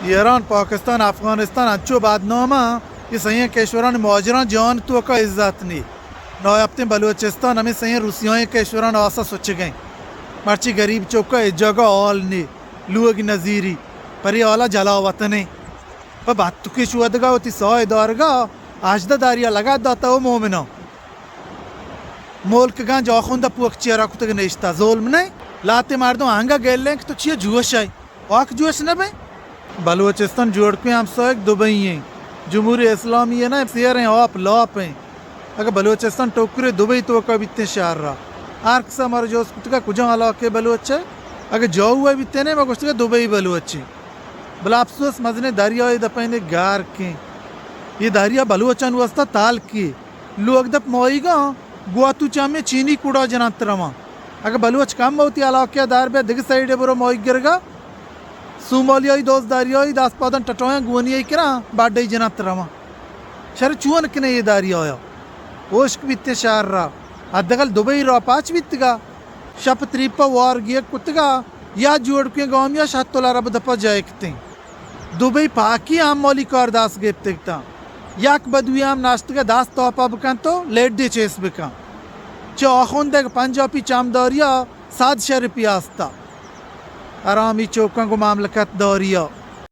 ایران، پاکستان، افغانستان انچو بدنام اَں، اے سئیں کشوراں مہاجراں جان توکا عزت نی۔ نایابتیں بلوچستان ہمے سئیں روسیائیں کشوراں آسا سچگیں۔ مرچی گریب چوکا اے جاگہ حال نی، لوگ نزیری، پری حالا جلا وطنیں۔ پہ بتکے شودگا وتی ساہ دارگا ہژدہ داریا لگت داتا او مومناں۔ ملک گنج آخوندہ پوک چیرا کتگ نشتہ، ظلم نئے؟ لاتے مردم آنگا گلیں کہ تو چیا جوش ئے؟ آک جوش نہ بئے؟ بلوچستان جوڑ کوئیں ہمسائگ دبئی ایں۔ جمہوری اسلامی ایں نہ، سیریں آپ لاپ ایں۔ اگہ بلوچستان ٹکرے دبئی توکا بیتیں شہر را، ہر کسا مارا جوست کتگا کجام علاقے بلوچ ئے؟ اگہ جاؤ بیتیں نہ، ما گوشتگا دبئی بلوچ ایں۔ بلا افسوس مزنیں دریائے دپینے گار کیں۔ یہ دریا بلوچان واسطہ تالکی۔ لوگ دپ ماہیگاں گواتو چہ ہمے چینی کڑا جنانت رواں۔ اگہ بلوچ کم وتی علاقہ دار بیا دگہ سائیڈے برو ماہیگ گرگا، سومالیائی دوست دریائی دست پاداں ٹٹویاں گونی ای کراں باڈئی جنانت رواں۔ شر چون کنے یہ دریایا؟ ہوشک بیتیں شہر را۔ حداقل دبئی را پاچ بیتگا۔ شپ تریپا وار گیگ کتگا۔ یا جوڑ کوئیں گامیا شہ تلا رب دپا جائے کتیں۔ دبئی پاکی ہم مالی کار دست گپتگ تاں۔ یک بدوی ہم ناشتگا دست تاپا بکن تو لیڈے چیس بکن۔ چہ آخوندگ پنجابی چمداریا صد شہ روپیہ استا۔ حرامی چوکاں گوں مملکت داریا۔